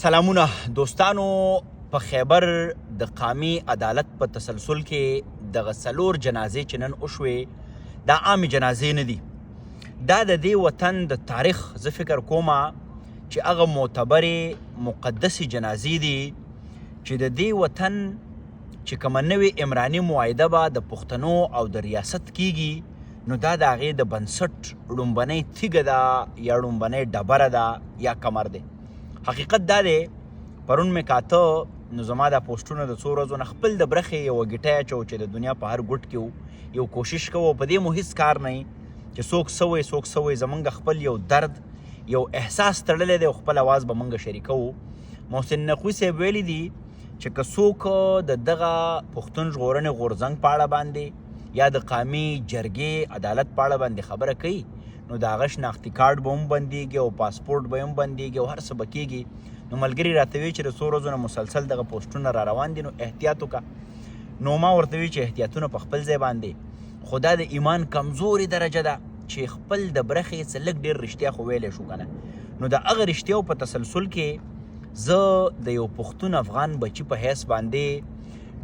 سلامونه دوستانو، په خیبر د قامي عدالت په تسلسل کې دغه څلور جنازې چې نن وشوې، دا عامې جنازې نه دي. دا د دې وطن د تاریخ، زه فکر کوم چې هغه معتبرې مقدسې جنازې دي چې د دې وطن چې کومه نوې عمراني معاهده به د پښتنو او د ریاست کیږي، نو دا د هغې د بنسټ ړومبنۍ تیږه ده یا ړومبنۍ ډبره ده یا کمر دی. حقیقت دا دی، پرون مې کاته نو زما دا پوسټونه د څو ورځو نه خپل د برخې یوه ګیټه اچو چې د دنیا په هر ګوټ کې یو کوشش کوو. په دې مو هیڅ کار نه چې څوک څه وایي، څوک څه وایي. زمونږ خپل یو درد، یو احساس تړلی دی او خپل اواز به مونږ شریکوو. محسن نقوي صاحب ویلي دي چې که څوک د دغه پښتون ژغورنې غورځنګ په اړه باندې یا د قامي جرګې عدالت په اړه باندې خبره کوي، نو د هغه شناختي کارت به هم بندیږي او پاسپورت به هم بندیږي او هر څه به کیږي. نو ملګري راته وی چې د څو ورځو نه مسلسل دغه پوسټونه را روان دي، نو احتیاط وکړه. نو ما ورته وی چې احتیاطونه په خپل ځای باندې، خو دا د ایمان کمزوري درجه ده چې خپل د برخې څه لږ ډېر رښتیا خو ویلی شو که نه. نو د هغه رښتیاو په تسلسل کې زه د یو پښتون افغان بچي په حیث باندې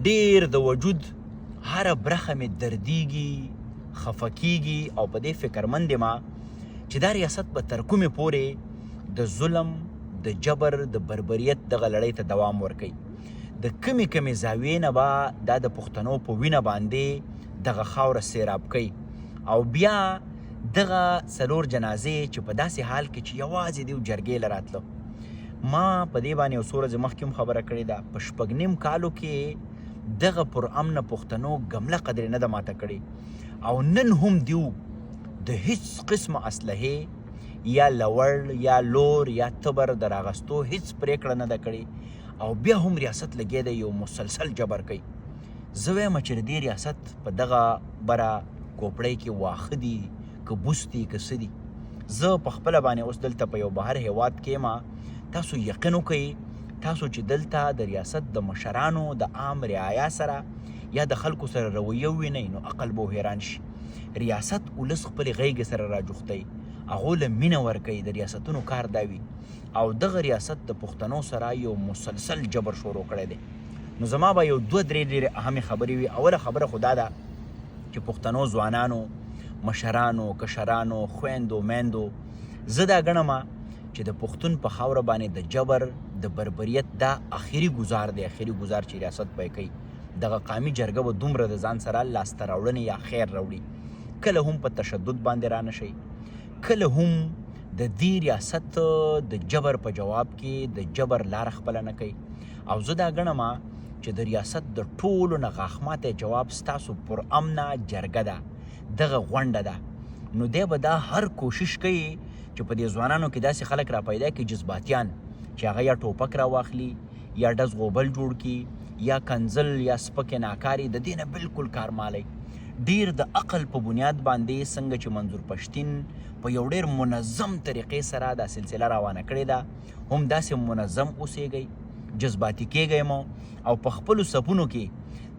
ډېر د وجود هره برخه مې دردیږي، خفه کیږي او په دې فکرمند یم چې دا ریاست به تر کومې پورې د ظلم، د جبر، د بربریت دغه لړۍ ته دوام ورکوي. د کمې کمې زاویې نه به دا د پښتنو په وینه باندې دغه خاوره سیراب کوي. او بیا دغه څلور جنازې چې په داسې حال کې چې یوازې دیو جرګې له راتلو، ما په دې باندې یو څو ورځې مخکې هم خبره کړې ده، په 6.5 کالو کې دغه پرامنه پښتنو ګمله قدرې نه ده ماته کړې او نن هم دیو د هیڅ قسمه اسلحې یا لوړ یا لور یا تبر د راغستو هیڅ پرېکړه نه ده کړې او بیا هم ریاست لګیا دی یو مسلسل جبر کوي. زه وایم چې د دې ریاست په دغه بره کوپړۍ کې واښه دي که بوس دي که څه دي. زه په خپله باندې اوس دلته په یو بهر هیواد کې یم. تاسو یقین وکړئ، تاسو چې دلته د ریاست د مشرانو د عام رعایا سره یا د خلکو سره رویه ووینئ، نو عقل به حیران شي. ریاست ولس خپلې غیږې سره راجوختوي، هغو له مینه ورکوي. د ریاستونو کار دا وي او دغه ریاست د پښتنو سره یو مسلسل جبر شروع کړی دی. نو زما به یو دوه درې ډېرې اهمې خبرې وي. اوله خبره خو دا ده چې پښتنو ځوانانو، مشرانو، کشرانو، خویندو، میندو، زه دا ګڼم چې د پښتون په خاوره باندې د جبر، د بربریت دا اخري گزار دی، اخري گزار چې ریاست پې کوي. دغه قامي جرګه به دومره د ځان سره لاسته راوړنې یا خیر راوړي. کله هم په تشدد باندې را نشئ، کله هم د دې ریاست د جبر په جواب کې د جبر لاره خپله نه کوي. او زه دا ګڼم چې د ریاست د ټولو نه غاښماتی جواب ستاسو پرامنه جرګه ده، دغه غونډه ده. نو دی به دا هر کوشش کوي چې په دې ځوانانو کې داسې خلک را پیدا کړي، جذباتیان، چې هغه یا ټوپک را واخلي یا ډز غوبل جوړ کړي یا کنځل یا سپکې ناکاري. د دې نه بالکل کار مالئ. ډیر د عقل په بنیاد باندې، څنګه چې منظور پښتین په یو ډیر منظم طریقې سره دا سلسله روانه کړې ده، هم داسې منظم اوسېږئ، جذباتي کېږئ مو او په خپلو صفونو کې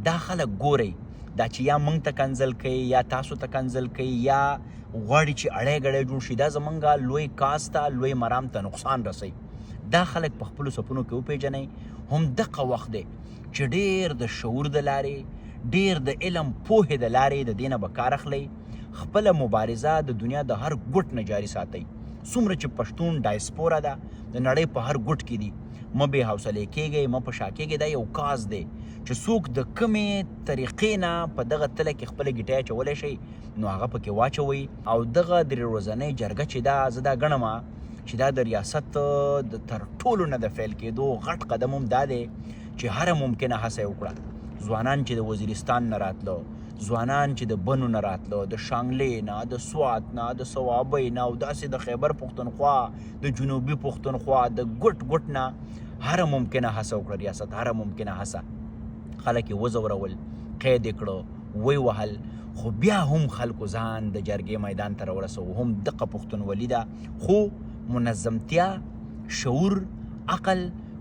دا خلک ګورئ، دا چې یا موږ ته کنځل کوي یا تاسو ته کنځل کوي یا غواړي چې اړی ګړی جوړ شي، دا زمونږ لوی کاز ته، لوی مرام ته نقصان رسوي. دا خلک په خپلو صفونو کې وپېژنئ. هم دقه وخت دی چې ډېر د شعور د لارې، ډېر د علم پوهې د لارې د دې نه به کار اخلئ. خپله مبارزه د دنیا د هر ګوټ نه جاري ساتئ. څومره چې پښتون ډایسپورا ده، د نړۍ په هر ګوټ کې دي، مه بې حوصلې کېږئ، مه په شا کېږئ. دا یو کاز دی چې څوک د کومې طریقې نه په دغه تله کې خپله ګیټه اچولی شئ، نو هغه پکې واچوئ. او دغه درې ورځنۍ جرګه چې ده، زه دا ګڼم چې دا د ریاست د تر ټولو نه د فعل کېدو غټ قدم هم دا دی چې هره ممکنه هڅه یې وکړه. ځوانان چې د وزیرستان نه راتلو، ځوانان چې د بنو نه راتلو، د شانګلې نه، د سوات نه، د صوابۍ نه او داسې د خیبر پښتونخوا، د جنوبي پښتونخوا د ګوټ ګوټ نه هره ممکنه هڅه وکړه ریاست، هره ممکنه هڅه. خلک یې وځورول، قید یې کړو، ویې وهل، خو بیا هم خلکو ځان د جرګې میدان ته راورسوو. هم دقه پښتونولي ده، خو منظمتیا، شعور، عقل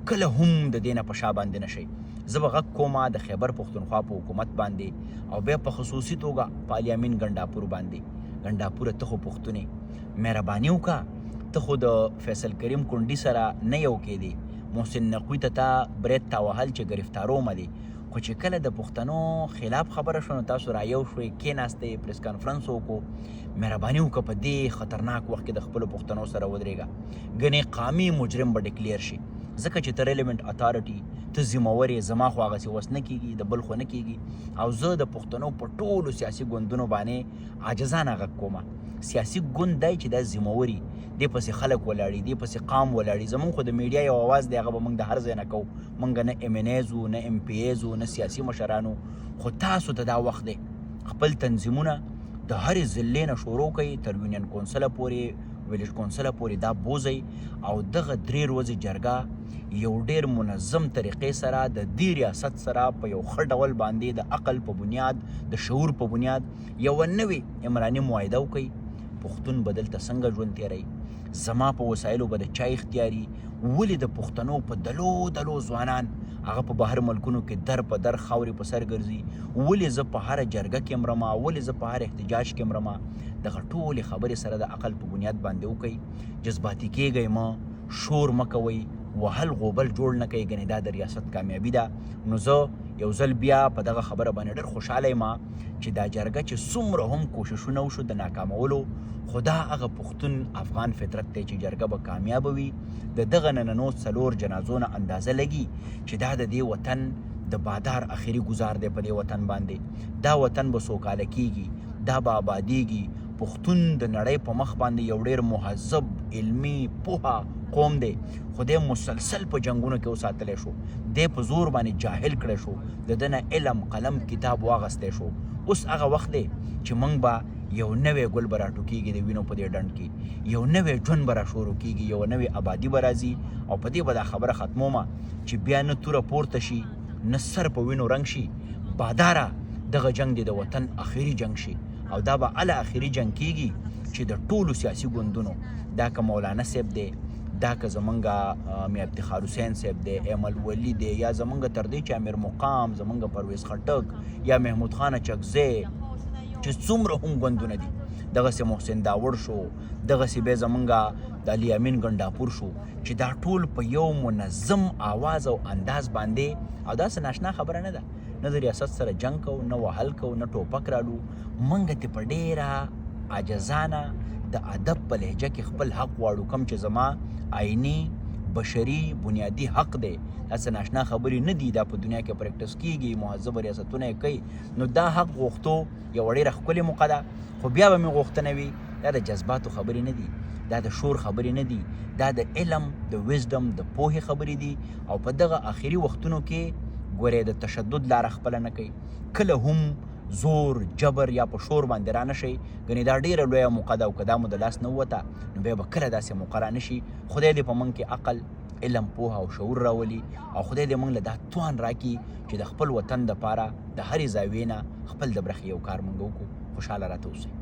کله هم د دې نه په شا باندې نه شئ. زه به غږ کوم د خیبر پښتونخوا په حکومت باندې او بیا په خصوصي توګه په علي امین ګنډاپور باندې. ګنډاپوره، ته خو پښتونې، مهرباني وکړه، ته خو د فیصل کریم کنډي سره نه یو کېدې. محسن نقوي ته تا برېت تا وهل چې ګرفتارومه دې، خو چې کله د پښتنو خلاف خبره شوه نو تاسو را یو شوئ، کېناستئ، پریس کانفرنس وکړو. مهرباني وکړه، په دې خطرناک وخت کې د خپلو پښتنو سره ودرېږه، ګنې قامي مجرم به ډیکلیر شي، ځکه چې ته ریلیونټ اتارټي، ته ذمه ور یې. زما خو هغسې وس نه کېږي، د بل خو نه کېږي. او زه د پښتنو په ټولو سیاسي ګوندونو باندې عاجزانه غږ کوم. سیاسي ګوند دی چې دا ذمه واري دې پسې خلک ولاړي، دې پسې قام ولاړي. زمونږ خو د میډیا یو اواز دی، هغه به موږ د هر ځای نه کوو. موږ نه ایم این ایز وو، نه ایم پی ایز وو، نه سیاسي مشرانو. خو تاسو ته دا وخت دی، خپل تنظیمونه د هرې ضلعې نه شروع کړئ، تر یونین کونسله پورې، ویلیج کونسله پورې دا بوځئ، او دغه 3 ورځې جرګه یو ډیر منظم طریقې سره د دې ریاست سره په یو ښه ډول باندې، د عقل په بنیاد، د شعور په بنیاد یوه نوې عمراني معاهده وکړئ. پښتون به دلته څنګه ژوند تېروي؟ زما په وسایلو به د چا اختیاري؟ ولې د پښتنو په دلو دلو ځوانان هغه په بهر ملکونو کې در په در، خاورې په سر ګرځي؟ ولې زه په هره جرګه کې مرم؟ ولې زه په هر احتجاج کې مرم؟ دغه ټولې خبرې سره د عقل په بنیاد باندې وکړئ. جذباتي کېږئ مه، شور مه کوئ، وهل غوبل جوړ نه کوئ، ګنې دا د ریاست کامیابي ده. نو زه یو ځل بیا په دغه خبره باندې ډېر خوشحاله یم چې دا جرګه چې څومره هم کوششونه وشو د ناکامولو، خو دا هغه پښتون افغان فطرت دی چې جرګه به کامیابه وي. د دغه نننو 4 جنازو نه اندازه لګي چې دا د دې وطن د بادار اخري ګزار دی په دې وطن باندې. دا وطن به سوکاله کیږي، دا به آبادیږي. پښتون د نړۍ په مخ باندې یو ډیر مهذب، علمي، پوهه قوم دی، خو دی مسلسل په جنگونو کې وساتلی شو، دی په زور باندې جاهل کړی شو، د ده نه علم، قلم، کتاب واغستی شو. اوس هغه وخت دی چې موږ به یو نوی ګل به راټوکېږي د وینو په دې ډنډ کې، یو نوی ژوند به را شروع کېږي، یوه نوې آبادي به راځي. او په دې به دا خبره ختمومه چې بیا نه توره پورته شي، نه سر په وینو رنګ شي. باداره، دغه جنگ دې د وطن اخري جنگ شي، او دا به اله اخري جنگ کیږي چې د ټولو سیاسي ګوندونو، دا که مولانا صاحب دی، دا که زمونږ میا افتخار حسین صاحب دی، ایمل ولی دی، یا زمونږ تر دې چې امیر مقام، زمونږ پرویز خټک یا محمود خان اچکزی، چې څومره هم ګوندونه دي، دغسې محسن داوړ شو، دغسې بیا زمونږ د علي امین ګنډاپور شو، چې دا ټول په یو منظم آواز او انداز باندې. او دا څه ناشنا خبره نه ده، نه د ریاست سره جنگ کو، نه وهل کو، نه ټوپک رالو. مونږ ته په ډیره عاجزانه د ادب په لهجه کې خپل حق غواړو، کوم چې زما آئیني، بشري، بنیادي حق دی. دا څه ناشنا خبرې نه دي، دا په دنیا کې پریکټس کیږي، مهذب ریاستونه یې کوي. نو دا حق غوښتو یوه ډېره ښکلې موقع ده. خو بیا به مې غوښتنه وي، دا د جذباتو خبرې نه دي، دا د شور خبرې نه دي، دا د علم، د وزډم، د پوهې خبرې دي. او په دغه اخري وختونو کې ګورې د تشدد لاره خپله نه کوي، کله هم زور، جبر یا په شور باندې را نه شئ، ګنې دا ډېره لویه موقع ده، او که دا مو د لاس نه ووته نو بیا به کله داسې موقع را نه شي. خدای دې په موږ کې عقل، علم، پوهه او شعور راولي، او خدای دې موږ له دا توان راکړي چې د خپل وطن دپاره د هرې زاویې نه خپل د برخې یو کار موږ وکړو. خوشحاله راته اوسئ.